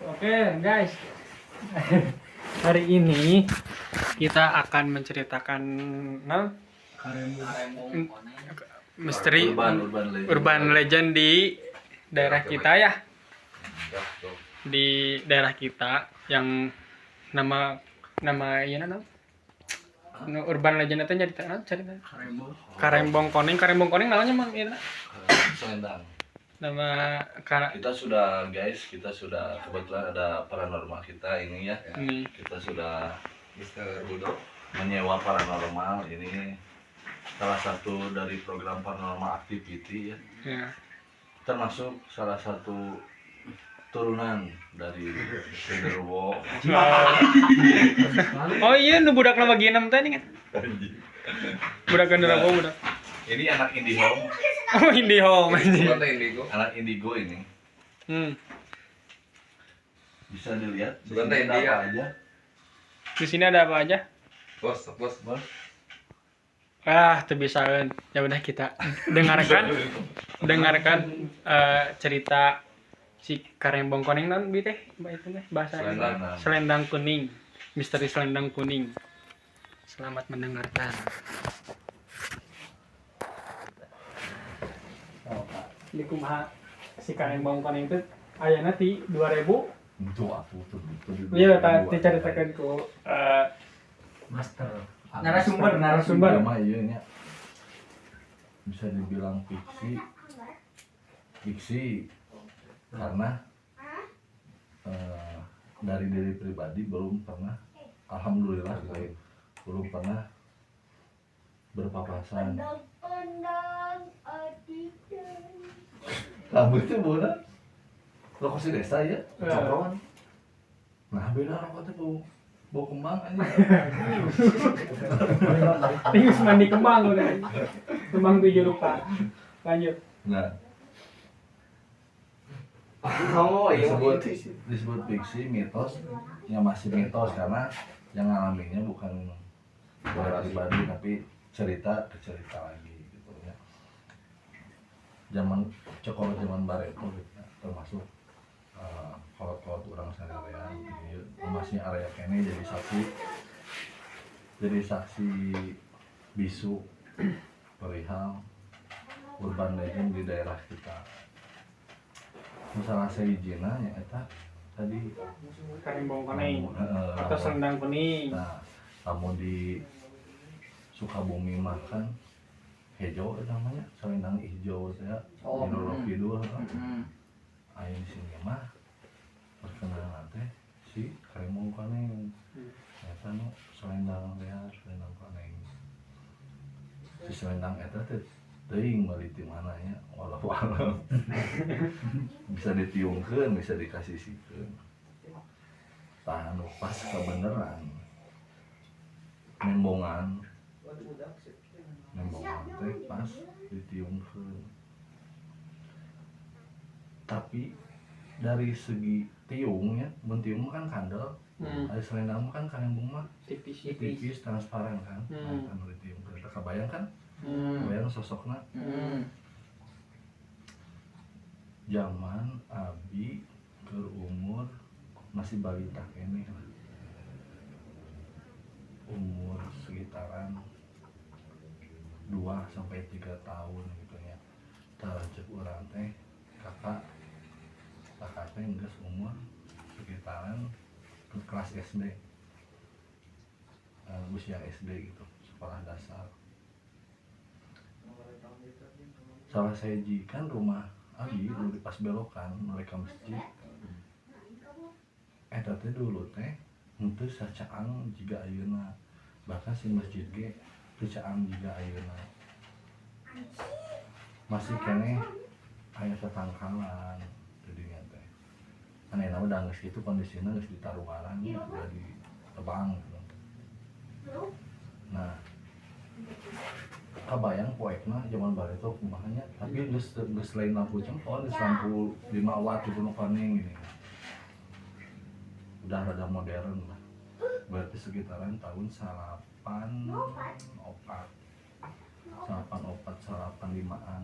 Oke, guys. Hari ini kita akan menceritakan nah, misteri Urban, urban legend. Urban legend di daerah kita ya. Ya, tuh. Di daerah kita yang nama nama iya nama Nu urban legend itu nyarita naon cerita? Karembong Koneng, Karembong Koneng namanya mang ieu? Selendang. Nama kara Kita sudah, guys, kita sudah kebetulan ada paranormal kita ini ya. Ini. Kita sudah Mister Bulldog. Menyewa paranormal ini, salah satu dari program paranormal activity ya. Ya. Termasuk salah satu turunan dari Genderuwo. Oh iya, nu budak nama Ginem teh nih kan. Budak genderuwo budak. Ini anak IndiHome, Oh, IndiHome anjing. Bukan teh indigo. Anak Indigo ini. Bisa dilihat di Bukan sini ada India. Apa aja? Di sini ada apa aja? Bos, bos. Bos. Ah, teu bisaeun. Ya udah, kita dengarkan dengarkan cerita si Karembong Koneng non bi teh itu teh bahasa Selendang. Selendang kuning. Misteri selendang kuning. Selamat mendengarkan. Oh, di kumaha si Karembong Koneng itu ayana ti 2000? Itu aku tuh. Iya, tadi diceritakan ku Master. Narasumber, narasumber. Iya mah iya nya. Bisa dibilang fiksi. Fiksi karena dari diri pribadi belum pernah, alhamdulillah belum pernah berpapasan. Rambutnya bukan lokasi desa ya. Eh, Nah, beda rokoknya bau bau kembang aja. Ini mandi kembang udah. Kembang tujuh rupa. Lanjut. Nah, Oh iya. Disebut disebut fiksi, mitos yang masih mitos karena yang ngalaminnya bukan bukan pribadi, tapi cerita ke cerita lagi gitu ya. Zaman cokor, zaman bareto gitu ya, termasuk kolot-kolot urang sarerea gitu, masih area keneh jadi saksi bisu perihal urban legend di daerah kita. Misalnya saya izina ya eta tadi. Karembong kuning Heeh, atau selendang kuning. Nah, lamun di Sukabumi mah kan hejo eta namanya, selendang hijau teh. Oh, di Roro Kidul, heeh. Aya di sini mah perkenalan teh si Karembong Koneng. Eta nu selendang teh, selendang koneng. Si selendang eta teh teuing meuli ti mana nya, walau alam. Bisa ditiungkeun, bisa dikasihkeun. Tah, anu pas kebeneran nembongan nembongan teh pas ditiungkeun, tapi dari segi tiung ya, mun tiung mah kan kandel. Ada selendang mah kan, karembung mah Tipis. tipis, transparan kan. Nah, kan ditiungkeun teh kabayang kan, kebayang sosokna. Zaman abi keur umur masih balita keneh lah, umur sekitaran 2 sampai 3 tahun gitu ya. Tah, cek urang teh kakak kakak teh geus umur sekitaran ke kelas SD. Usia SD gitu, sekolah dasar. Salah saya kan rumah abi dulu di pas belokan mereka masjid eta teh dulu teh henteu sacaang jiga ayeuna, bahkan si masjid ge teu caang jiga ayeuna, masih keneh aya tetangkalan jadinya teh. Anehna udah geus kitu kondisinya, geus ditaruaran nya, udah ditebang gitu. Nah, kabayang poekna zaman bareto kumaha nya, tapi geus geus lain lampu cempon, geus lampu 5 watt gitu nu kuning gini, udah rada modern lah. Berarti sekitaran tahun 84, 84, 85-an,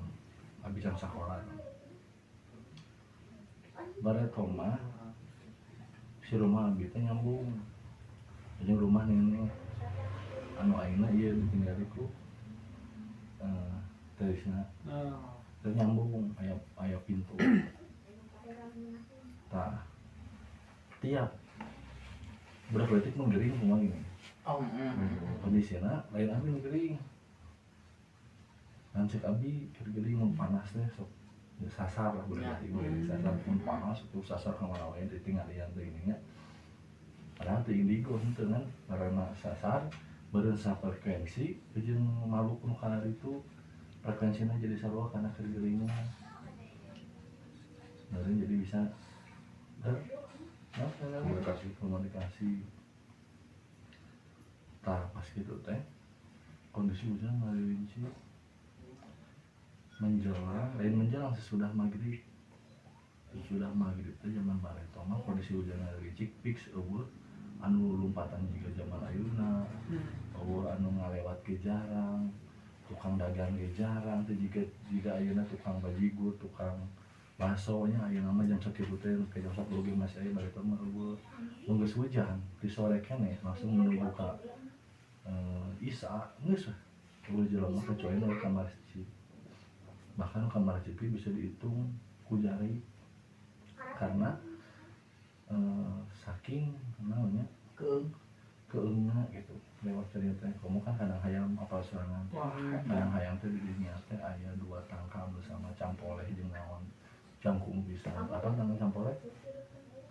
habisan sekolah. Bareto mah Si rumah abi teh nyambung jeung rumah nenek anu ayeuna ieu ditinggali ku teurisna. Oh. Teu nyambung, aya aya pintu. Tah, tiap budak leutik nu gering kumaha gini. Oh, Kondisina lain abi nu gering. Kan cek abi keur gering mun panas teh sok ya sasar lah budak leutik mah gini, sasar mun panas itu sasar ka mana wae ditinggalian teh gini nya. Padahal teu indigo henteu kan karena sasar beureun safrekuensi jeung makhluk nu itu frekuensina jadi sarua kana keur geringna. Meureun jadi bisa ber nah, Komunikasi. Komunikasi. Tah, pas gitu teh kondisi hujan ngaririnci menjelang, lain menjelang, sesudah maghrib. Sesudah maghrib teh zaman bareto mah kondisi hujan ngaririnci fix, euweuh anu lompatan jiga zaman ayeuna, euweuh anu ngalewat ge jarang, tukang dagang ge jarang teh jiga jiga ayeuna, tukang bajigur, tukang bakso nya ayeuna mah jam sakitu teh ke jam 10 ge masih aya. Bareto mah euweuh. Mun geus hujan di sore keneh langsung menuju ka Isa geus weh euweuh jelema kecuali nu ka masjid. Bahkan ka masjid ge bisa dihitung ku jari karena saking naonnya Ke keungna gitu lewat cerita teh. Kamu kan kadang hayam apal sorangan. Wah. Kadang hayam teh di dinya teh aya dua tangkal bersama campoleh jeung naon jangkung pisan. Apa tangkal campoleh?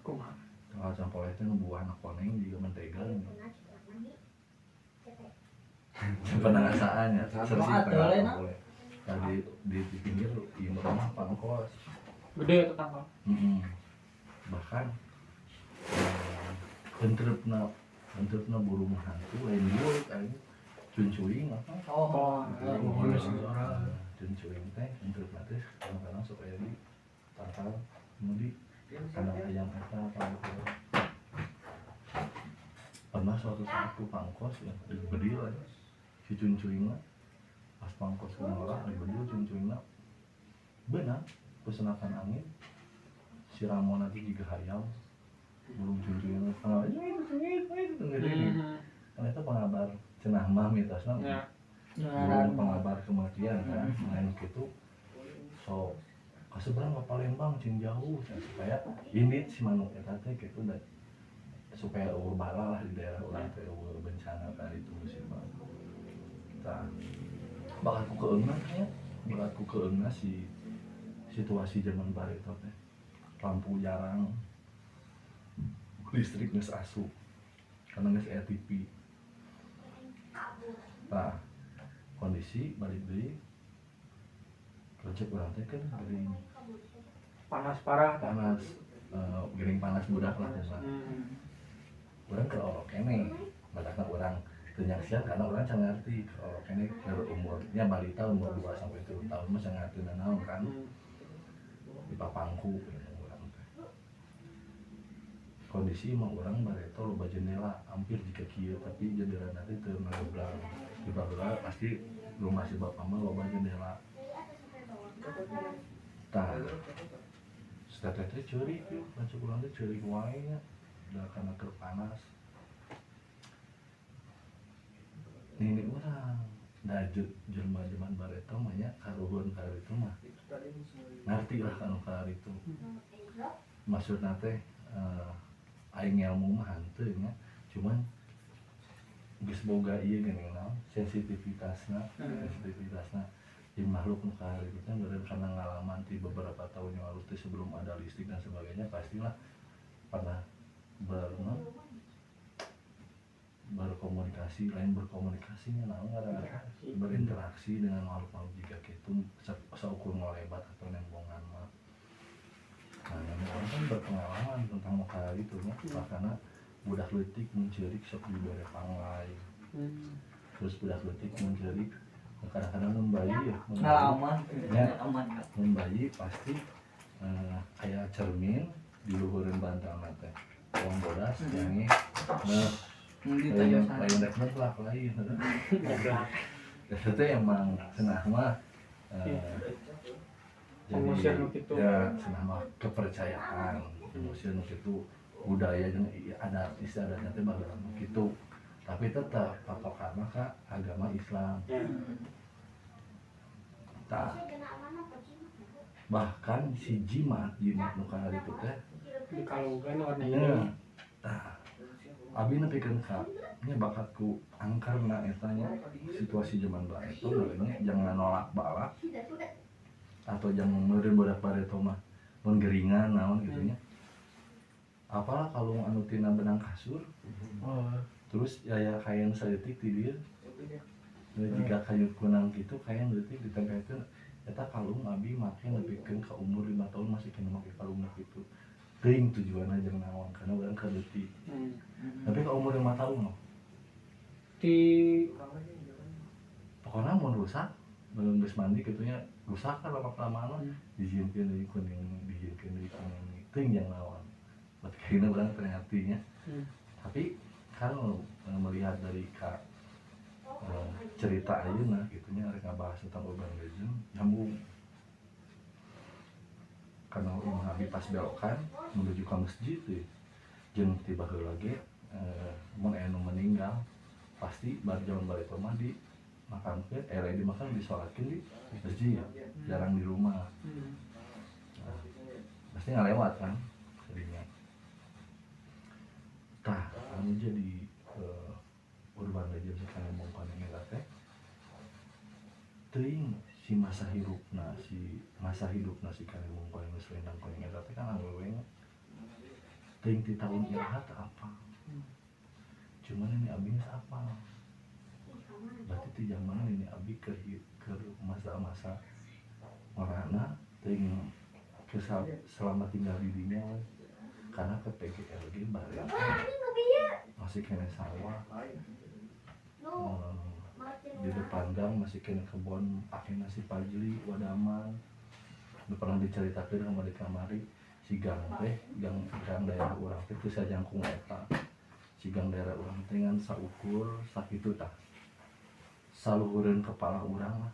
Kumaha? Tangkal campoleh teh nu buahna koneng jiga mentega gitu. Penasaan ya Sama sersih atuh tangkal lain, ah. campoleh. Nah, di pinggir ieu rumah pangkos. Gede itu tangkal. Bahkan entrepna entrepna burung hantu lain buuk aing, cuncuing apa. Oh. Oh, Cuncuing teh entrepna teh kadang-kadang sok aya di tangkal nu di kandang ayam eta pangkos. Pernah suatu saat ku pangkos ya dibedil aja si cuncuingna pas pangkos ke ngolah dibedil cuncuingna, beunang ku senakan angin. Si Ramon nanti juga hayam burung cuncuing kalau itu itu kan itu pengabar cenah mah mitosna burung pengabar kematian kan. Lain gitu so kaseberang ke Palembang cing jauh cenah, supaya indit si manuk eta teh gitu dan supaya euweuh bala lah di daerah urang teh, euweuh bencana kan itu musibah. Tah, bakal ku keungna nya, bakal ku keungna si situasi zaman bareto teh lampu jarang, listrik geus asup karena geus aya TV. Tah, kondisi balik deui kerja urang teh kan gering. Panas parah tah. Panas, gering panas budak lah kumaha. Urang ke orok keneh matakna urang teu nyaksian karena urang can ngarti ke orok keneh ke umurnya balita, umur 2 sampai 3 tahun mah can ngarti naon kan. Di papangku gitu urang teh. Kondisi mah urang bareto loba jendela hampir jiga kieu, tapi jendela nanti teu ngageblang. Di baheula pasti rumah si bapak mah loba jendela. Tah, seteteh teh ceurik yeuh, lanceuk urang teh ceurik wae nya da karena keur panas. Nini urang da jelema zaman bareto mah nya karuhun kararitu mah ngarti lah kanu kararitu. Maksudna teh aing ngelmu mah henteu nya, cuman geus boga ieu geuning naon sensitivitasna. Sensitivitasna jeung makhluk nu kararitu teh meureun karena ngalaman ti beberapa tahun yang lalu teh sebelum ada listrik dan sebagainya pastilah pernah berkomunikasi, lain berkomunikasinya naon ngaranna, berinteraksi dengan makhluk-makhluk jiga kitu saukur ngolebat atau nembongan mah. Nah, yang orang kan berpengalaman tentang nu kararitu nya, karena budak leutik mun ceurik sok dibere panglai. Terus budak leutik mun ceurik kadang-kadang mun bayi ya, mun bayi, Pengalaman. Ya. Aman. Mun bayi pasti kayak cermin di luhureun bantalna teh. Wong bodas nyanyi. Nah, Mun lain ditanya lain rek neblak lain. Itu teh emang cenah mah jadi Pengusir nu kitu. Ya cenah mah kepercayaan pengusir nu kitu. Budaya jeung adat istiadatnya teh baheula mah kitu. Tapi tetap patokan mah ka agama Islam. Tah. Bahkan si jimat, jimat nu kana ditu teh Di kalungan warna nya. hijau. Tah. Abi nepikeun ka nya bakat ku angkerna eta nya situasi zaman baheula itu nya jangan nolak balap atau jangan meureun budak bareto mah mun geringan naon gitu nya. Apalah kalung anu tina benang kasur. Oh. Terus ya ya kain saeutik ti dieu. Jika kayu kunang gitu kain leutik ditempelkeun eta kalung abi make nepikeun ka umur 5 tahun masih kena make kalung kitu. Teuing tujuanna jeung naon karena urang keur leutik. Tapi ka umur 5 tahun mah Di pokoknya mun rusak, mun geus mandi kitu nya rusak kan lama kelamaan mah dijieunkeun deui kuning, dijieunkeun deui kuning, teuing jang naon. Berarti kayaknya urang teu ngarti nya. Tapi kan melihat dari ka cerita ayeuna kitu nya rek ngabahas tentang urban legend nyambung. Karena imah abi pas belokan menuju ke masjid teh jeung ti baheula ge mun aya nu meninggal pasti bar jaman bareto mah di makamkeun di makam disolatkeun di masjid, jarang di rumah. Nah, pasti ngalewat kan jadinya. Tah anu jadi urban legend si Karembong Koneng eta teh teuing si masa hidupna si Karembong Koneng Selendang Koneng eta teh kan awewe nya teuing ti tahun iraha teh apa, cuman ini abi geus apal berarti ti zaman ini abi keur masa-masa ngorana teuing selama tinggal di dinya we. Karena ke PGLG bareng masih kena sawah, di depan gang masih kena kebon pakai nasi pajli wadaman. Udah pernah diceritakan sama di kamari si gang teh gang gang daerah urang teh teu sajangkung eta si gang daerah urang teh ngan saukur sakitu tah saluhureun kepala urang lah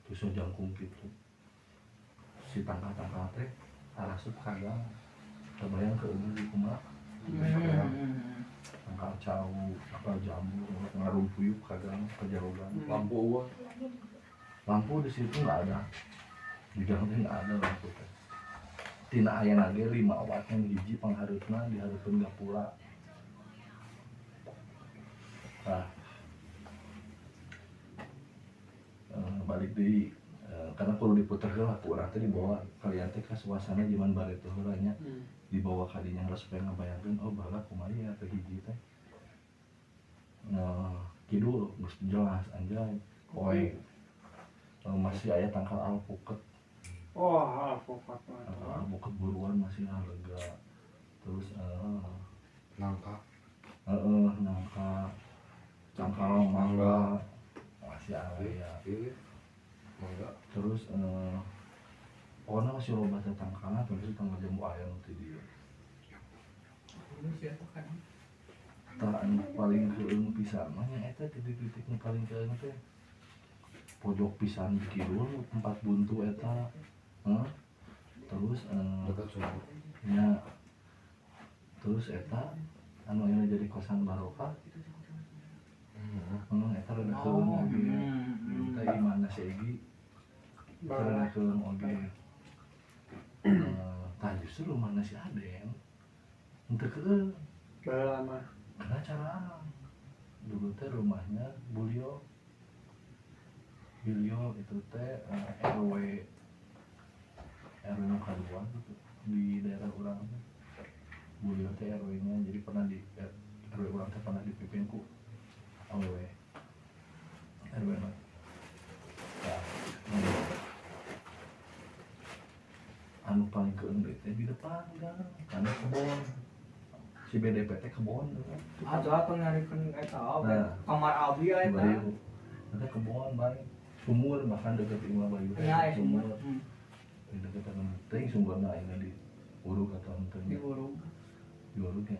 teu sajangkung kitu si tangkal-tangkal teh arasup ka gang. Kebayang ke umur di kumaha tangkal cau, tangkal jambu, ngarumpuyuk ka gang, ka jarogan. Lampu eueuh. Lampu di situ nggak ada. Di gang teh nggak ada lampu teh. Tina aya ge 5 watt yang hiji panghareupna dihareupeun gapura. Nah, balik deui karena kudu diputer heula ku urang teh dibawa kalian teh ka suasana zaman bareto heula nya. Dibawa ka dinya heula supaya ngabayangkeun oh baheula kumaha ya teh hiji teh. Nah, kidul geus jelas anjay. Poe masih aya tangkal alpuket. Oh, alpukat. Tangkal alpuket buruan masih lega. Terus nangka. Nangka. Tangkal mangga masih aya. Iya. Mangga. Terus pokoknya masih loba teh tangkalna terus tangkal jambu aya nu ti dieu. Tah anu paling keung pisan mah nya eta titik-titik nu paling keung teh pojok pisan di kidul tempat buntu eta. Terus dekat sumur. Nya terus eta anu ayeuna jadi kosan barokah. Eta rada keung oge. Eta imahna si Egi. Eta rada keung oge. Tah justru rumahna si Aden henteu keung. Baheula mah. Karena cara dulu teh rumahnya Bulio. Bilio itu teh RW nu kadua gitu di daerah urang teh. Bulio teh RW-nya jadi pernah di RW urang teh pernah dipimpin ku AWW RW mah. Nah, anu paling keung teh di depan gang karena kebon si BDP teh kebon kan. Atuh pengarikeun eta Nah. kamar abdi eta. Bayu. Nanti kebon bae sumur bahkan deket imah Bayu teh Ya, sumur. sumur. Di deket anu teuing sumberna ayeuna di urug atau henteu nya. Di urug. Di urug nya.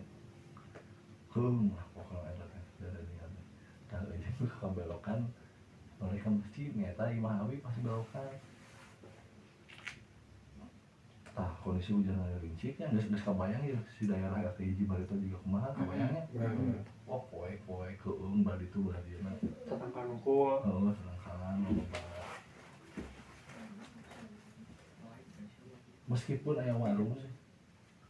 Keung lah pokokna eta teh dari lihat. Tah euy kabelokan mereka masjid nyata imah abi pasti belokan. Tah Kondisi hujan ngarinciknya geus geus kabayang ya si daerah RT 1 bareto juga kumaha kabayangnya. Wah, poek-poek keueung belah ditu belah dieu. Tatangkalan hungkul. Heeh, tatangkalan loba. Meskipun aya warung sih.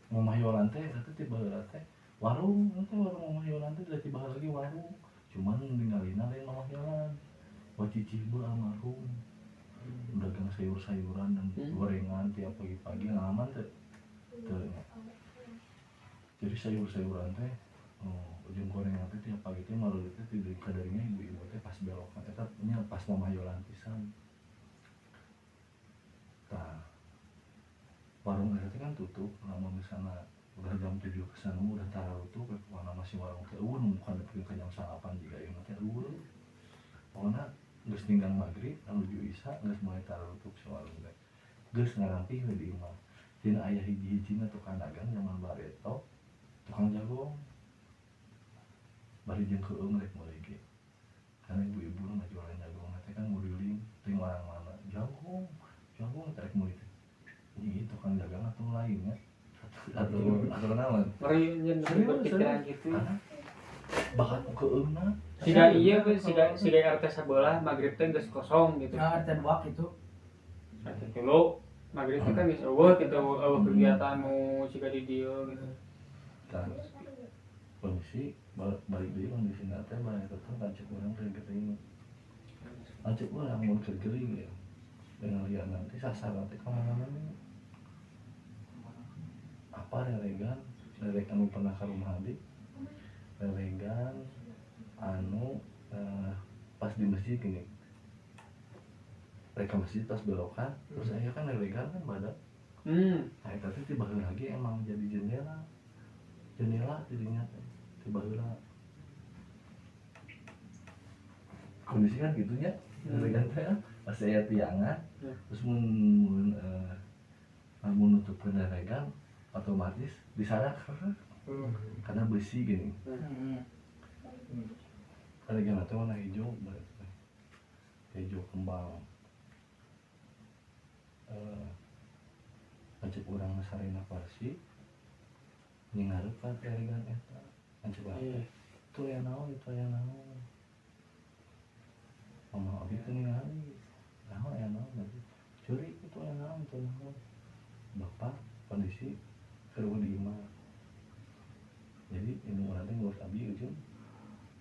Mamah Yolan teh eta teh baheula teh warung, teh warung Mamah Yolan teh dari baheula lagi warung. Cuman ningalina lain Mamah Yolan. Wah, cicih beuh almarhum. Dagang sayur-sayuran dan gorengan tiap pagi-pagi ngalaman teh. Teu. Jadi sayur-sayuran teh ujung gorengan teh tiap pagi teh malu teh di kadarinya ibu-ibu teh pas belokan eta nya pas Mamah Yolan pisan. Tah, warung eta teh kan tutup lamun misalna udah jam 7 kesana mah udah tarutup we pokona masih warung teh eueuh nu buka nepi ka jam 9 jiga ieu mah teh eueuh. Pokona geus ninggang magrib menuju isya geus mulai tarutup si warung teh. Geus ngarampih we di imah. Tina aya hiji-hijina tukang dagang zaman bareto, tukang jagong. Bari jeung keueung rek meuli ge. Karena ibu-ibu nu ngajualan jagong teh kan nguriling teuing orang mana jagong, jagong teh rek meuli teh. Ini tukang dagang atau lainnya atau kenalan. Ngeri nyen berpikiran gitu. Bahkan keueungna. Siga iya we siga siga RT sabelah magrib teh geus kosong gitu. Nah, RT 2 gitu. RT 3 magrib teh kan geus eueuh gitu, eueuh kegiatan nu siga di dieu gitu. Tah. Kondisi balik deui kondisina teh balik tetep lanceuk urang teh gering. Lanceuk urang mun keur gering ya. Dengan lihat nanti sasaran teh ka mana-mana. Apa relegan, relegan anu pernah ka rumah abi. Relegan anu pas di masjid gini. Mereka masjid pas belokan, terus aya kan relegan kan badak. Nah, eta teh tiba heula lagi emang jadi jendela. Jendela jadinya teh tiba heula. Kondisi kan gitunya, relegan teh pasti aya tiangan. Terus mun mun nutupkeun relegan otomatis disarak karena besi gini. Relegan teh warna hijau berarti. Hijau kembang. Lanceuk urang sarena parsi nyingareup ka relegan eta. Lanceuk urang teh itu aya naon, itu aya naon. Mama abi teh ningali. Naon aya naon berarti. Curi itu aya naon, itu naon. Bapak kondisi keur di imah. Jadi indung urang teh ngurus abi ujung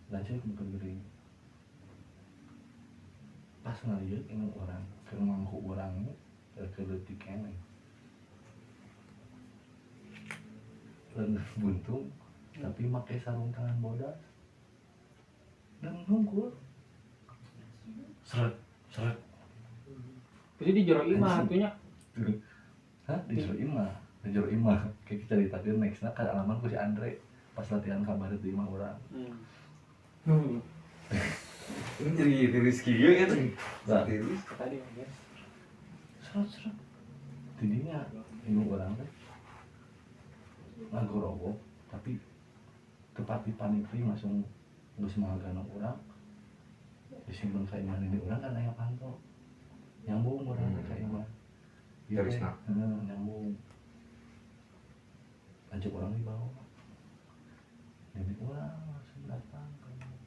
lanceuk nu keur gering. Pas ngalieuk indung urang keur mangku urang keur leutik keneh. Leungeun buntung tapi make sarung tangan bodas. Dan nungkul. Seret, seret. Jadi di jero imah atunya. Hah? Di jero imah. Di jero imah. Kayak kita ceritakeun next-na ka alaman ku si Andre pas latihan kabar di imah urang. Ini jadi virus kieu eta. Nah. Virus. Tadi guys. Seret, seret. Tidinya indung urang teh ngagorowok tapi tepati panik langsung geus mahagana urang disimpen ka imah nini urang kan aya panto nyambung urang teh ka imah. Ieu teh, Terisna. heeh, nyambung. Lanceuk urang dibawa. Nini urang langsung datang ka imah.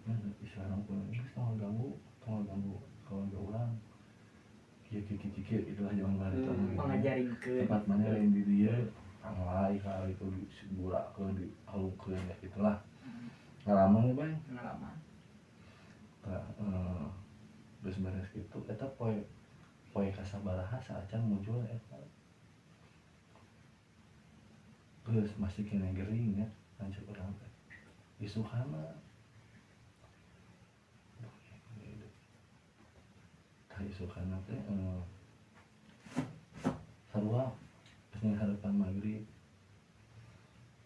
Ya, istilahna pun geus tong ganggu keluarga urang. Kieu kieu kieu kieu itulah zaman bareto. Pangajaringkeun. Tempat mana yang di dieu anglai ka itu diburakeun dialungkeun ya itulah. Ngalaman we bae. Pengalaman. Tah, geus beres kitu eta poe poe kasabaraha saacan muncul eta. Geus masih kena gering ya lanceuk urang teh. Isukana. Tah isukana teh sarua pas harapan maghrib.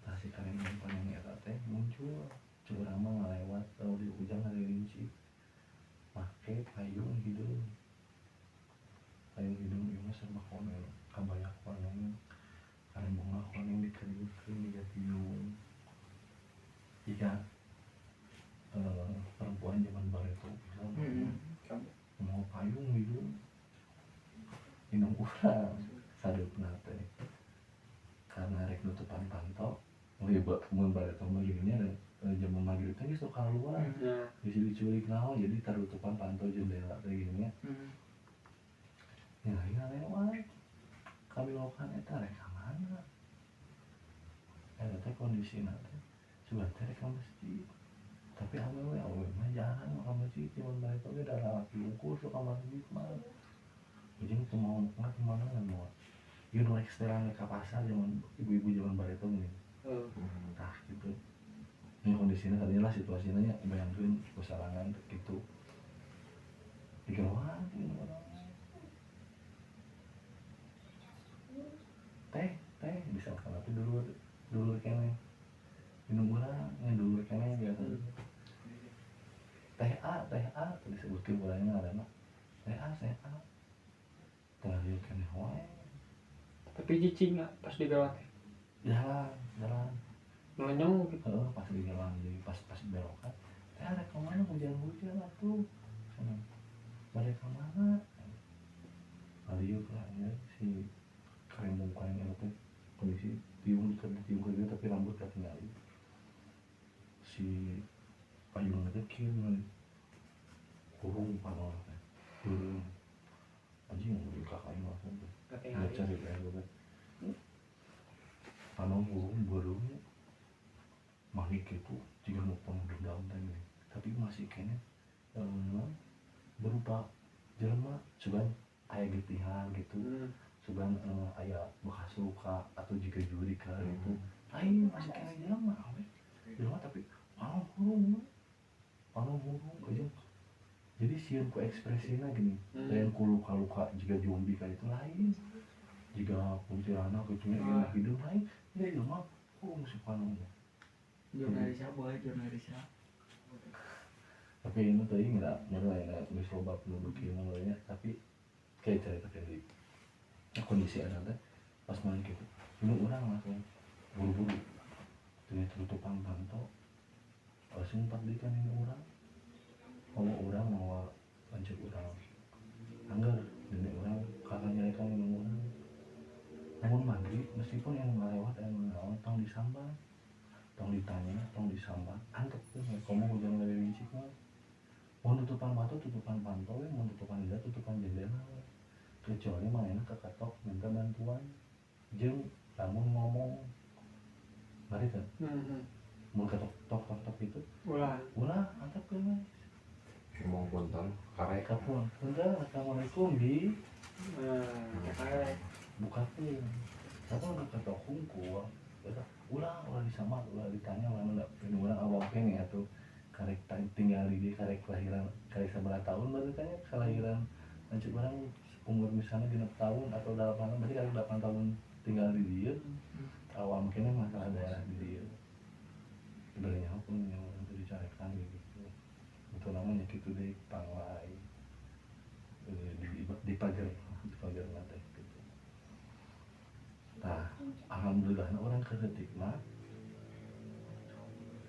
Tah si kareng paneng eta teh muncul. Cek urang mah ngalewat tau di ujang ngalilinci. Make payung hideung. Payung hideung ieu mah serba koneng, kabaya koneng, karembonga koneng dikeriutkeun jiga tiung. Jiga perempuan zaman bareto pisan. Mau payung hideung. Indung urang sadeupna teh. Tutupan panto. Mun bareto mah gini nya zaman maghrib teh geus sok keluar. Ya. Bisa diculik naon, jadi tarutupan panto jendela teh gini nya. Ya aing lewat. Kabelokan eta rek ka mana? Eta teh kondisina teh sugan teh rek ka masjid. Tapi awewe awewe mah jarang ka masjid, cuman bareto ge da lalaki wungkul sok ka masjid mah. Jeung teu mau mah kumaha mau. Ieu nu rek setelan ka pasar zaman ibu-ibu zaman bareto gini. Tah gitu. Ini kondisinya tadinya lah, situasinya nya bayangkeun kusarangan gitu. Digeroan gitu orang. Teh, teh disangka tapi dulur dulur keneh. Minum urang, nya dulur keneh biasa. Teh A, teh A teu disebutkeun urangnya ngaranna. Teh A, teh A. Teh lieu keneh wae. Tapi cicing nggak pas di gawat teh? Jalan, jalan. Melenyong gitu. Heeh, pas di jalan jadi pas pas belokan. Teh arek ka mana hujan-hujan atuh. Cenah. Balik ka mana? Ngaliuk lah ya si karembong kareng eta teh kondisi tiung ke tiung ke tapi rambut katingali. Si payung teh kieu ngali. Kurung panon teh. Beureum. Anjing di kakak aing langsung teh. Katingali. Nggak cari teh gue. Panon kurung beureum. Manik itu jika mau penuh dendam teh gini. Tapi masih kayaknya berupa jelema sugan aya getihan gitu. Sugan aya bekas luka atau jika juri ka gitu. Lain masih kena jelema we. Jelema tapi panon kurung we. Panon kurung aja. Jadi sieun ku ekspresina gini. Lain ku luka-luka jika zombie ka itu lain. Jika kuntilanak gitu nya ieu hideung lain. Ieu jelema kurung si panon. Jurnalis boleh jurnalis. Tapi ini tadi nggak mulai nggak geus loba penduduk ieu mah nya, tapi kayak cerita kayak di kondisi eta teh pas main gitu. Ini orang langsung buru-buru dengan tutupan panto langsung empat deui kan ini orang mau orang mau lanjut orang anggar dan orang kakak nyarekan ini orang namun maghrib meskipun yang ngalewat yang ngalawan tong disambar tong ditanya tong disambar antep tuh kamu hujan lebih rinci mah mau tutupan batu tutupan pantau we mau tutupan jendela tutupan jendela we kecuali manehna keketok minta bantuan jeung lamun ngomong mari teh mun ketok tok tok tok gitu Ulah. ulah antep we Ngomong punten karek. Kapun punten assalamualaikum bi. Nah, karek. Bukakeun tapi udah ketok hungkul ulah ulah disambar ulah ditanya ulah nggak ini orang awam kene atuh karek tinggal di karek kelahiran karek sabaraha tahun baru tanya kelahiran lanjut orang umur misalnya 6 tahun atau 8 tahun berarti karek 8 tahun tinggal di dia awam kene masalah daerah di dia sebenarnya pun yang orang itu dicarekan gitu itu namanya gitu deh panglai di pagar nanti gitu. Nah, alhamdulillah orang kedetik mah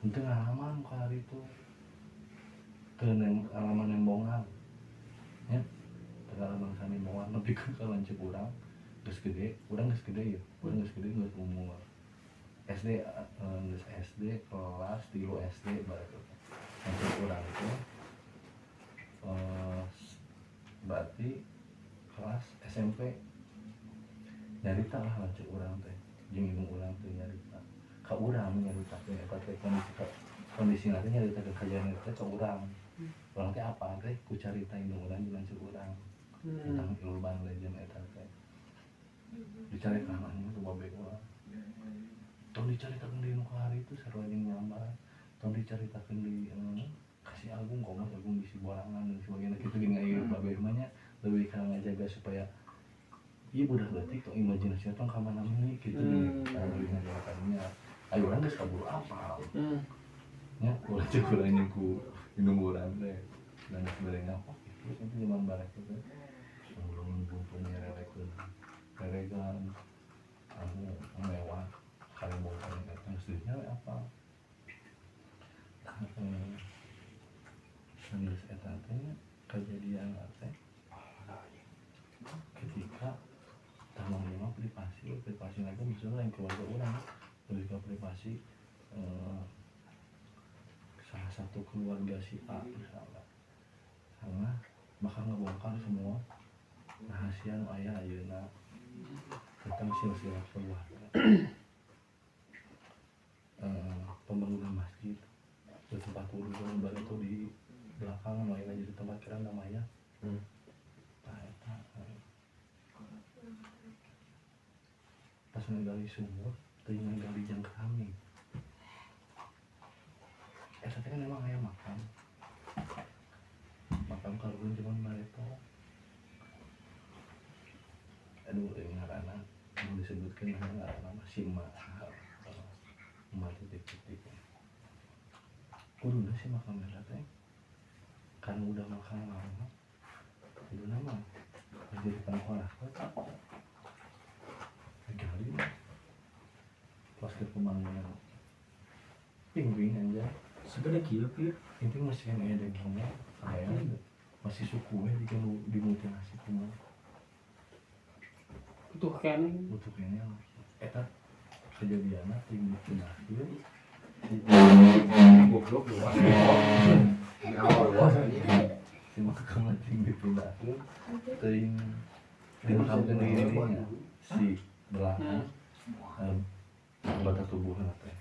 teu ngalaman ku hari itu teu ngalaman nembongan nya teu ngalaman sanembongan nepi ka lanceuk urang geus gede urang geus gede ya urang geus gede geus umur SD geus SD kelas 3 SD baru lanceuk urang itu berarti kelas SMP nyarita lah lanceuk urang teh jeung indung urang teh nyarita ka urang nyarita teh eta teh kondisi kondisi nanti nyarita ke kajadian teh ka urang urang teh apa teh ku carita indung urang jeung lanceuk urang tentang urban legend eta teh dicaritakan anjing ku babe urang tong dicaritakeun di nu hari itu sarua jeung nyambar tong dicaritakeun di kasih agung komo agung bisi borangan dan sebagainya gitu gini ieu babe mah nya lebih ka ngajaga supaya ieu budak leutik tong imajinasi tong ka mana meni gitu karena lebih ngajaga kadinya ayo urang geus kaburu apal nya ulah cek urang jeung ku indung urang teh dan geus bere ngapok gitu itu zaman barek teh sebelum buntung nyerelekeun reregan anu mewah karembong kareng eta geus dinya we apal tah geus eta teh kejadian teh ketika tanggung jawab privasi privasi lagi misalnya yang keluarga orang pasti salah satu keluarga si A misalnya, karena bakal ngebongkar semua rahasia nu aya ayeuna tentang silsilah keluarga. Pembangunan masjid di tempat wudhu baru itu di belakang nu ayeuna jadi tempat keranda mayat. Nah, eta pas ngegali sumur teu ngegali jang keramik, eta teh kan emang aya makam makam karuhun zaman bareto. Aduh, ini ngaranna mau disebutkan, ngaranna mah si emak, emak titik titik. Kuduna si makam eta teh kan udah makam lama, kuduna mah jadi tengkorak, gali pas ke pembangunan pingping aja. Segede kieu kieu. Itu masih kan ada dagingnya, kayak masih suku we dimutilasi kumaha. Utuh kan. Butuh kayaknya lah eta kejadianna ting dipindahkeun si Goblok luas. Ini awal luas anjing. Si makamna ting dipindahkeun, teuing dimakamkeun di dinya si belahan anggota tubuhna teh.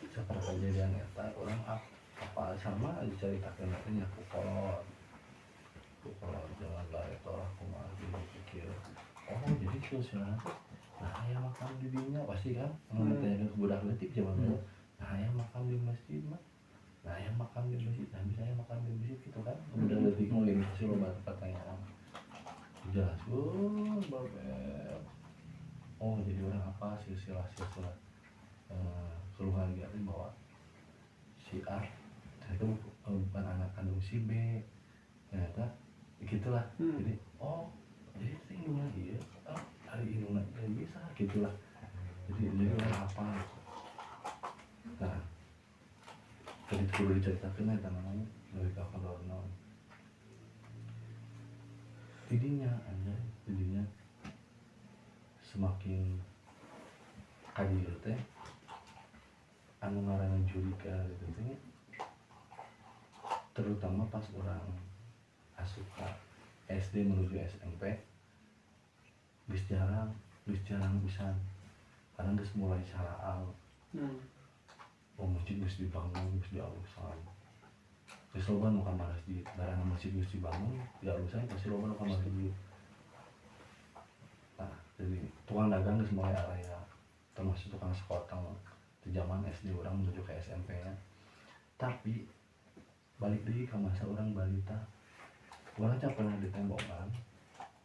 Seperti kejadian eta orang apa sama diceritakeun teh nya ku kolot, ku kolot zaman bareto lah kumaha dipikir, oh jadi silsilah teh nah aya makam di dinya pasti kan mun ditanyakeun ke budak leutik zaman dulu, nah aya makam di masjid mah, nah aya makam di masjid, nah bisa aya makam di masjid gitu kan. Ke budak leutik mah gini pasti loba pertanyaan, dijelaskeun babel, oh jadi orang apa silsilah silsilah keluarga itu bahwa si A ternyata bukan anak kandung si B ternyata, gitulah. Jadi oh jadi itu indungna ieu, oh ari indungna ieu bisa gitulah. Jadi orang apa gitu. Nah tadi kudu diceritakeun eta namanya lebih ka kolor naon tidinya anjay, tidinya semakin kadieu teh anu ngaranna curiga gitu teh, terutama pas orang asup ka SD menuju SMP geus jarang pisan karena geus mulai salaal. Oh masjid geus dibangun, geus dialusan, geus loba nu ka masjid, barang masjid geus dibangun dialusan pasti loba nu ka masjid. Nah jadi tukang dagang geus mulai area termasuk tukang sekoteng di zaman SD orang menuju ke SMP nya. Tapi balik lagi ke masa orang balita, orang can pernah ditembokan,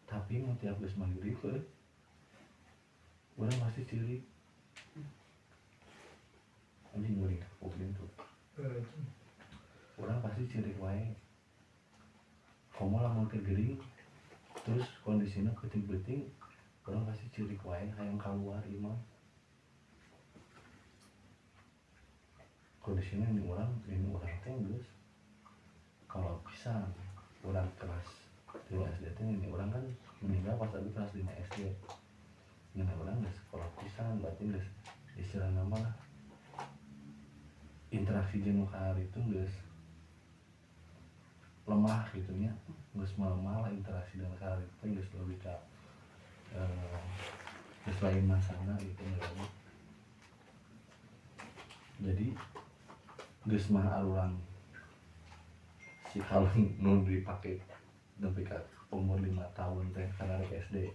tapi mau tiap geus maghrib euy orang pasti ciri anjing ngeuring kuping tuh, orang pasti ciri wae komo lamun teu gering terus kondisinya peuting-peuting orang pasti ciri wae hayang keluar imah. Kondisinya ini orang teh geus kalau pisan orang kelas 3 SD teh, ini orang kan meninggal pas abi kelas 5 SD. Ini orang geus sekolah pisan berarti geus istilah nama lah interaksi jeung nu itu geus lemah gitu nya, geus melemah lah interaksi dengan kahari itu geus lebih ka geus lain masana gitu nya. Jadi geus mah arurang si kalung nu dipake nepi ka umur 5 tahun teh karena rek SD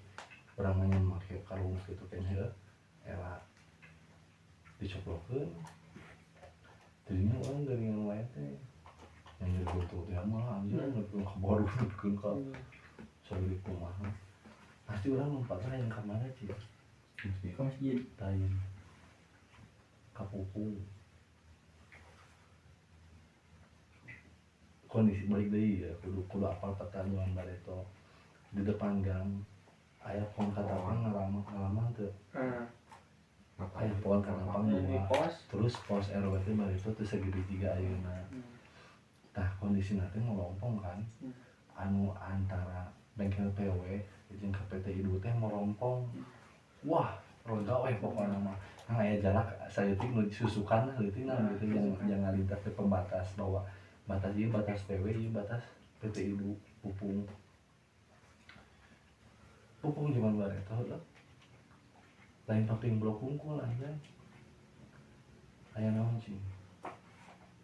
urang mah make kalung kitu keneh heuh era dicoplokeun jadinya urang geuningan wae teh yang jadi butuh teh mah anjir nepi ka baru nepikeun ka sagede kumaha pasti urang lompat teh yang ka mana sih Ke masjid. Lain kapupung kondisi balik deui ya kudu apal peta zaman bareto di depan gang aya pohon katapang ngalaman teu aya pohon katapang Di dua pos. Terus pos RW teh bareto teu sagede jiga ayeuna. Tah kondisina teh ngolompong kan anu antara Bengkel PW jeung ka PT Idu teh morompong. Wah, ronda we pokona mah. Nah, aya jarak saeutik nu susukan leutik nah gitu jangan lintas ke pembatas bahwa batas ieu batas PW ieu batas PT Idu Pupung. Pupung zaman bareto heuh. Lain paving blok hungkul anjay. Aya naon cing?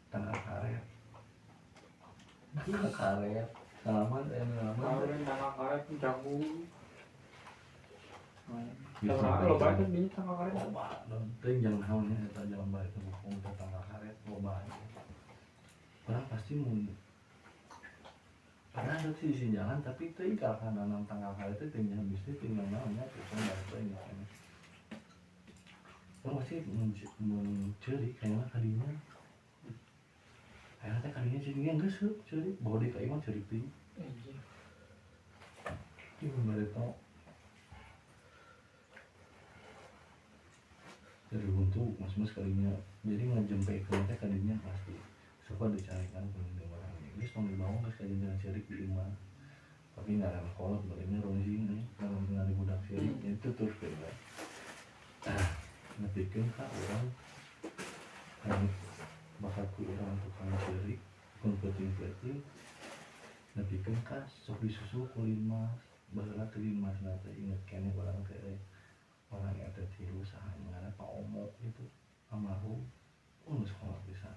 Tangkal karet. Tangkal karet. Salaman aya salaman. Kemarin tangkal karet jagung. Bisa Tangkal loba teh di tangkal karet. Loba, teuing jangan naon nya eta jalan bae teh Pupung teh tangkal karet loba. Orang pasti mun pernah ada sih di jalan tapi teuing kalahkan nanam tangkal karet teh teuing habis teh teuing naon nya teh bae teh nya. Orang pasti mun ceurik kayaknya kadinya. Ayeuna teh kadinya ceurik geus heuh ceurik bawa deui ka imah ceurik teuing. Anjir. Ieu mun bareto. Dari buntu mas-mas kalinya jadi ngajempekeun teh kadinya pasti sok dicarekan ku orang geus tong dibawa geus ka jalan ceurik di imah. Tapi ngaran kolot baliknya rongjing nih, ngaran ningali budak ceurik itu terus beda. Nepikeun ka urang kan bakat ku urang tukang ceurik kun peuting-peuting nepikeun ka sok disusul ku linmas baheula teh linmas na teh inget keneh urang teh orang RT 3 saha ngaranna Pak Omo gitu almarhum geus kolot pisan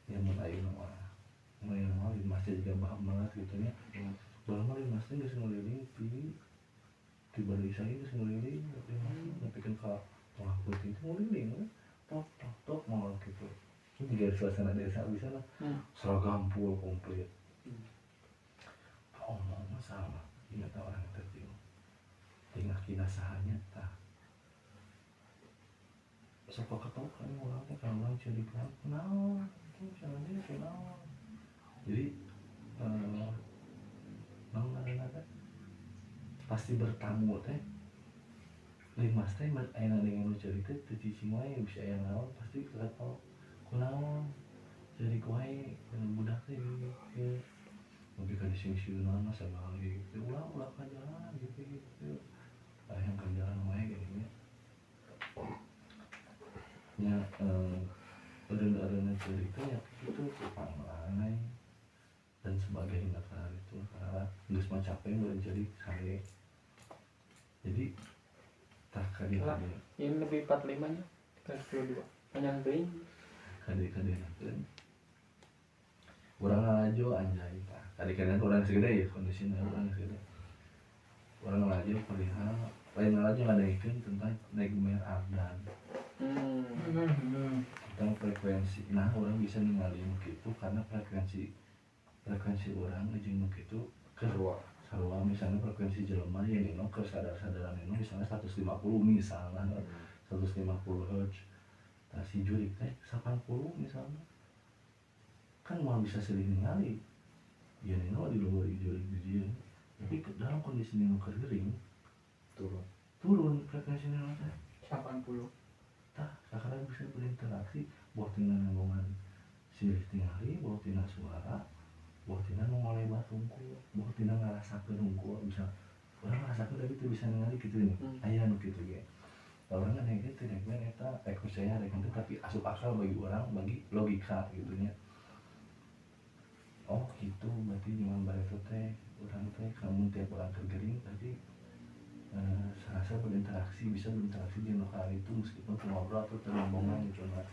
ya mun ayeuna mah mun ayeuna mah linmas teh jiga banget gitu nya baheula mah linmas teh geus ngeliling ti bari saya geus ngeliling linmas nepikeun ka tengah peuting teh ngeliling we tok tok tok mau gitu ini juga suasana desa bisa lah seragam full komplit. Pak Omo mah sama ingat orang RT 3 tinggal kina sahanya tah sok ketok kan urang teh kalau urang ceurik naon tuh jalan teh naon jadi naon ngaranna teh pasti bertamu teh linmas teh aya dengan nu ceurik teh teu cicing wae bisa aya naon pasti ketok kunaon ceurik wae budak teh kieu lebih ka disingsieunan mah sabaraha gitu ulah ka jalan gitu gitu yang ke jalan wae gini nya eureun-eureunna ceurik teh nya kitu tukang melanai dan sebagainya karena itu karena geus mah capek meureun ceurik sare jadi tah kadi kadi ini lebih 45 nya 32 panjang teuing kadi kadi nakeun urang ngalajo anjay tah kadi kadi urang segede ya kondisina urang segede urang ngalajo perihal lain ngalajo ngadaikeun tentang Nightmare Ardan tentang frekuensi. Nah orang bisa ningali nu kitu karena frekuensi orang jeung nu kitu keur sarua misalnya frekuensi jelema yang nino keur sadar-sadaran nino misalnya 150 misalnya 150 Hz tah si jurik teh 80 misalnya kan moal bisa silih ningali ya nino di luhur jurik di dieu tapi dalam kondisi nino keur gering turun frekuensi nino teh 80 tah sekarang bisa berinteraksi boh tina nanggungan silih tingali boh tina suara boh tina nu ngolebat hungkul boh tina ngarasakeun hungkul bisa urang ngarasakeun tapi teu bisa ningali kitu nih aya nu kitu ge urang kan kitu rek eta rek percaya rek henteu tapi asup akal bagi urang bagi logika gitu nya oh gitu berarti zaman bareto teh urang teh kamu tiap urang keur gering berarti serasa berinteraksi bisa berinteraksi di lokal itu meskipun ngobrol atau terrombongan gitu nah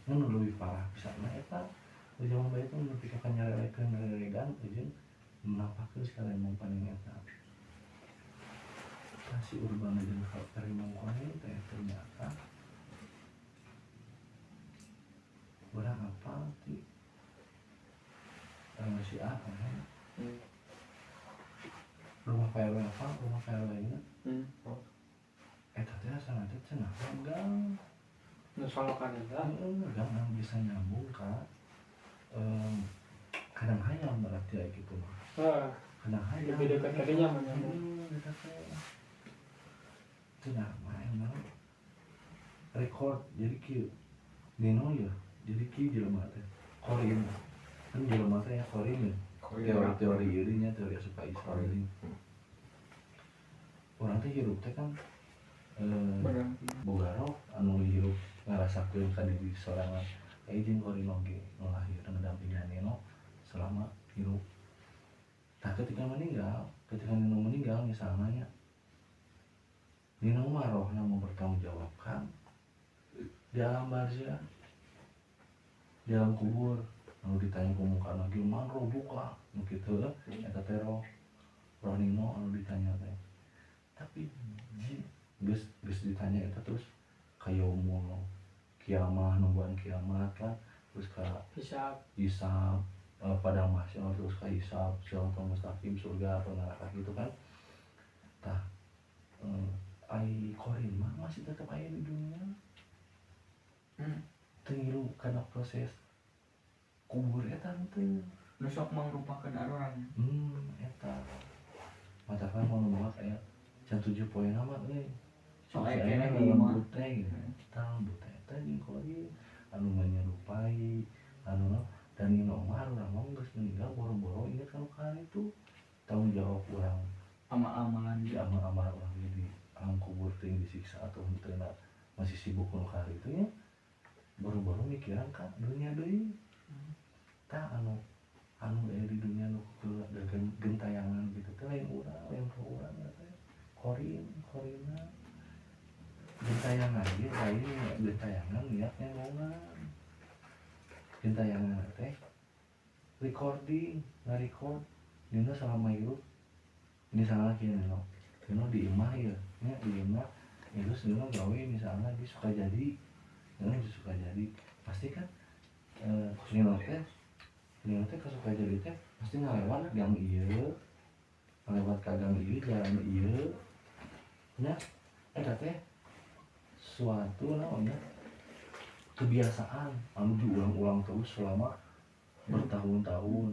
nu lebih parah bisa mah eta di zaman bae itu nepi ka nyarelekeun nyarelegan jeung menampakeun sekali emang paling eta si urban jeung karimong koe teh ternyata urang apal ti si A rumah PRW apa rumah PRW nya eta teh asana teh cenah gang nu solokan eta gang bisa nyambung ka kadang hayam berarti aya kitu mah kadang hayam lebih dekat kadinya mah nyambung eta teh cenah mah emang record jadi kieu Nino ya jadi kieu jelema teh korin kan jelema teh ya korin ya Teori-teori ieu nya, teori asup ka Islam ini. Urang teh hirup teh kan boga roh anu hirup ngarasakeun ka diri sorangan. Aya jeung qorin oge nu lahir ngedampingan Nino selama hirup. Tah, ketika meninggal, ketika Nino meninggal misalnya nya, Nino mah rohna mempertanggungjawabkan di alam barzah, di alam kubur. Anu ditanya ku muka lagi man buka nu kitu, eta teh roh roh Nino anu ditanya teh. Tapi jin geus geus ditanya eta, terus ka yaumul kiamah, nungguan kiamat kan, terus ka Hisab. Hisab, padang mahsyar, terus ka hisab, siratal mustaqim, surga atau neraka gitu kan. Tah, ai qorin mah masih tetap aya di dunia. Teu ngilu kana proses kubur eta teu. Nu sok mangrupakeun arurang. Eta matakna mau nu kayak can 7 poe mah euy. Sok Sok aya aya keneh di imah. lembut teh gitu. Tah, lembut teh eta jeung qorin anu menyerupai anu naon, dan Nino mah urang mah geus meninggal boro-boro inget ka nu itu tanggung jawab urang. Amal-amalan. Di amal-amal urang di alam kubur teh disiksa atau henteu na, masih sibuk nu itu nya, boro-boro mikiran ka dunia deui. Tah, anu anu aya di dunia nu gentayangan gitu teh lain urang, lain roh urang teh, qorin qorina gentayangan ge lain gentayangan niatnya ngomongan, gentayangan teh recording, nge-record Nino selama hidup. Misalnya kieu, Nino Nino di imah ya nya, di imah ya, terus Nino gawe misalnya di Sukajadi, Nino di Sukajadi pasti kan Nino teh ke Sukajadi teh pasti ngalewat gang ieu, ngalewat ka gang ieu, jalan ieu nya. Eta teh suatu namanya kebiasaan anu diulang-ulang terus selama bertahun-tahun.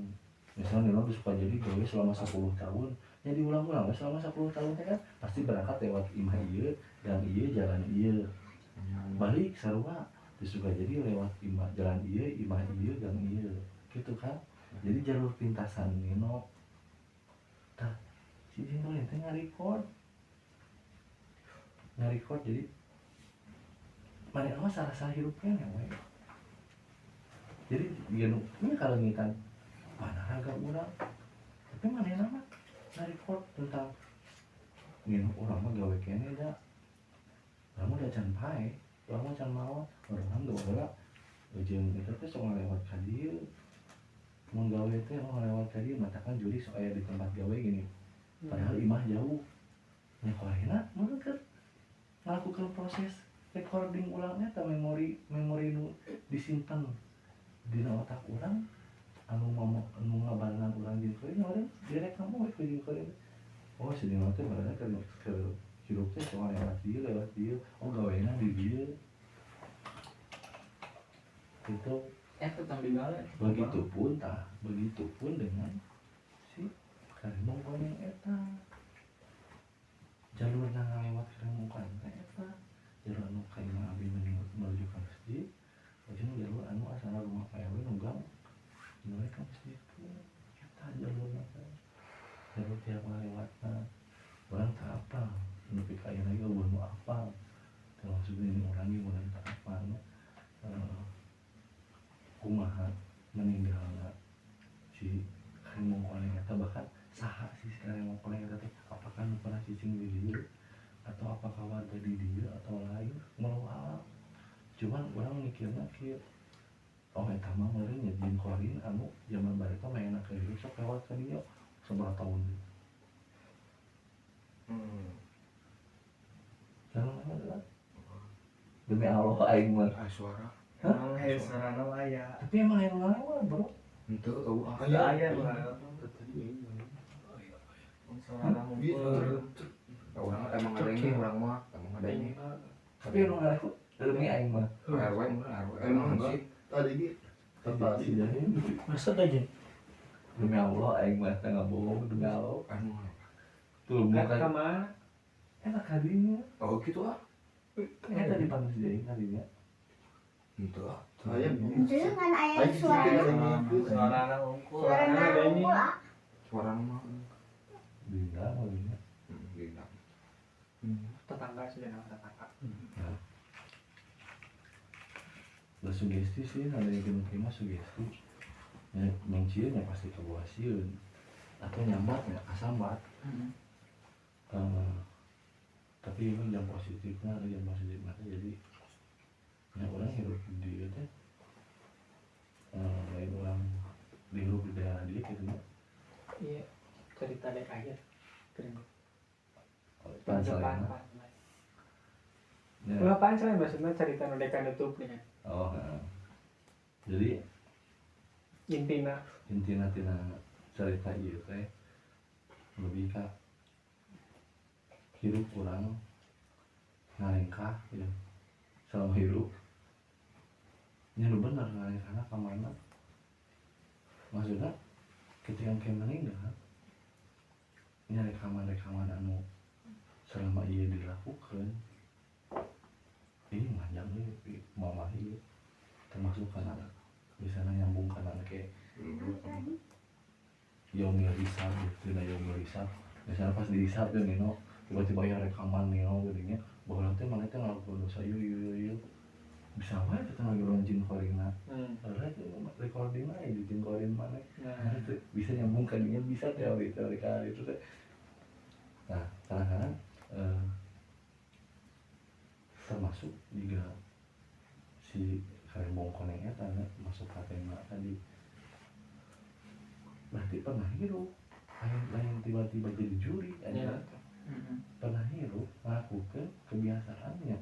Misalnya Nino di Sukajadi gawe selama 10 tahun ya, diulang-ulang we selama 10 tahun teh kan pasti berangkat lewat imah ieu, gang ieu, jalan ieu, balik sarua di Sukajadi lewat imah, jalan ieu, imah ieu, gang ieu gitu kan. Jadi jalur pintasan Nino. Tah, si jin qorin teh ngarecord ngarecord, jadi mana mah salah-salah hirup keneh we. Jadi dia nu ini kalau ngitan mana raga urang, tapi mana mah ngarecord tentang Nino, urang mah gawe keneh da, urang mah da can pae, urang mah can maot, urang mah baheula jeung eta teh sok ngalewat ka dieu, mun gawe teh mau ngalewat ka dieu, matakan juri sok aya di tempat gawe gini, padahal imah jauh nya. Qorina mun keur ngalakukeun proses recording ulangnya atau memori memori nu disimpan dina otak urang anu mau anu ngabarengan urang jeung qorin, urang direkam we ku jeung qorin. Oh, si Nino teh barengan keur hirup teh cuma lewat dieu, lewat dieu, oh gawena di dieu gitu. Eta tambigala. Begitupun, tah, begitupun dengan si Karembong Koneng eta, jalur ngalewat Karembong Koneng teh eta jalur anu ka imah abi menuju ka masjid, ujung jalur anu asalna rumah Pak RW nunggang mulai ka masjid tuh eta jalurna teh, jalur tiap ngalewatna urang tak apa nepi ka ayeuna ge euweuh nu apal, termasuk ini urang ge urang tak apal nya. Kumaha meninggalna si Karembong Koneng eta, bahkan saha sih si Karembong Koneng eta teh, apakah nu pernah cicing di dieu atau apakah warga di dieu atau lain, wallahu alam. Cuman urang mikirna kieu, oh eta mah meureun nya jin qorin anu zaman bareto mainna ke hirup sok lewat ka dieu sabaraha tahun. Jangan lewat. Demi Allah aing mah. Ah, suara. Hah? Emang aya suarana mah aya. Tapi emang aya nu ngalewat, bro. Henteu eueuh ah. Aya aya nu ngalewat mah. Mun suarana ngumpul. Urang emang ada ini, urang mah emang ada ini. Tapi anu ngalewat demi aing mah. RW mah RW emang sih. Tadi gitu. Si Jahin. Masa dah jin? Demi Allah aing mah teh nggak bohong, demi Allah. Anu. Tuh Ka muka mana? Enak kadinya. Oh gitu ah. Eta dipanggil si Jahin kadinya. Henteu. Aya. Itu kan aya suara. Suarana unggul. Suara unggul ah. Suara mah. Dinda maksudnya. Dinda. Tetangga sih, jangan tetangga. Udah sugesti sih, ada yang kena terima sugesti. Ya, nyengcieun ya pasti kebawa sieun. Atau nyambat ya, kasambat. Tapi itu yang positifnya, yang positifnya teh jadi ya orang hirup di dia teh lain orang dihirup di daerah dia gitu ya. Iya, cerita dari akhir. Keren. Panselna. Ya. Ulah panselna maksudnya cerita nu deka nutup nih kan. Oh, heeh. Jadi Intina. Intina tina cerita ieu teh lebih ka hirup kurang ngalengkah ya selama hirup nya nu bener ngalengkahna ka mana, maksudnya ketika engke meninggal nya rekaman-rekaman anu selama ieu dilakukan ini manjang ieu mama ieu termasuk kana misalnya nyambung kana ke yaumil hisab gitu. Nah, yaumil hisab misalnya pas dihisab ya Nino tiba-tiba ya rekaman Nino geuning nya bahwa teh mana teh ngelakuin dosa yuk yuk yuk yuk bisa wae kita lagi jin korina. Padahal itu recording aja di jin korin mana. Nah. Nah, itu bisa nyambung kan dia bisa teori-teori kali itu teh. Nah, kadang-kadang termasuk juga si Karembong Koneng eta nya, masuk ke tema tadi berarti pernah hirup lain lain tiba-tiba jadi juri aja. Pernah hirup melakukan kebiasaannya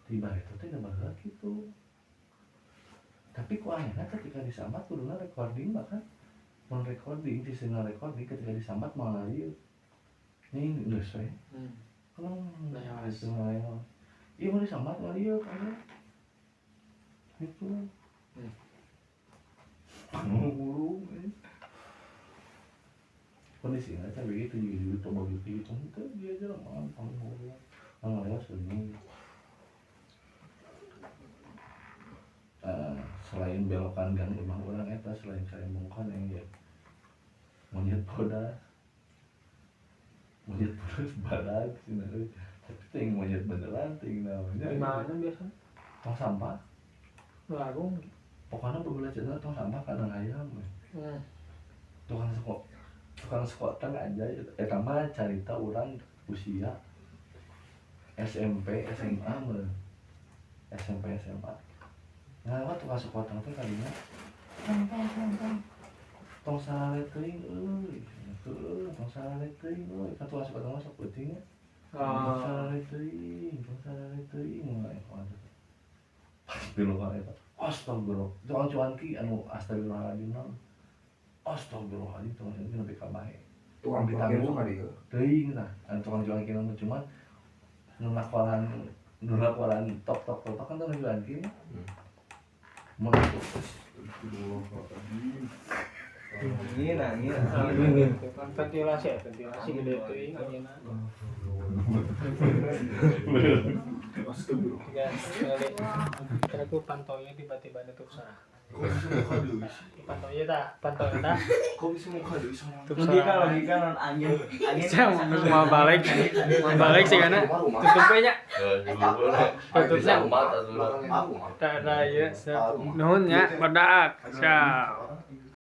tiba itu teh udah baheula gitu, tapi ku akhirnya ketika disambat kuduna recording, bahkan mau recording sistemnya recording ketika disambat malah ieu ini geus we. Lewas. Gitu ngalewas. Iya mau disambat nggak ieu kayaknya gitu. Panggung kondisinya teh begitu juga juga coba gitu gitu itu dia aja lah panggung ngalewas ini. Selain belokan gang imah urang eta selain Karembong Koneng ya monyet bodas, monyet bodas badag cenah euy. Tapi teuing monyet beneran teuing naonnya. Di mana biasa? Tong sampah. Lagung. Pokoknya bebelah cenah tong sampah kandang ayam we. Tukang sekok, tukang sekoteng aja eta mah carita urang usia SMP SMA meureun. SMP SMA. Ngalewat tukang sekoteng teh kadinya tong tong tong tong tong sarare teuing euy, heueuh tong sarare teuing euy, kan tukang sekoteng mah sok peuting nya. Tong sarare teuing, tong sarare teuing wae pas belokan eta astagfirullah tukang cuanki anu astagfirullahaladzim naon astagfirullahaladzim tukang cuanki nepi ka bae. Tukang cuanki Ditanggung. sok ka dieu. Teuing tah anu tukang cuanki mah cuman nu nakolan tok tok tok kan tukang cuanki nya. Mun atuh Angin, angin, angin. Kan ventilasi ya, ventilasi gede teuing anginna. Astagfirullah. Ya, sekali. Kira ku pantonya tiba-tiba nutup sarah. Kok bisa muka deui sih? Pantonya tah, pantonya tah. Kok bisa muka deui sorang? Tutup Logika, sarah. logika non angin. Angin. Saya mau balik, mau balik sih karena tutup nya. Tutupnya. Sambat atuh. Tak ada ya, nuhun nya, badak. Siap.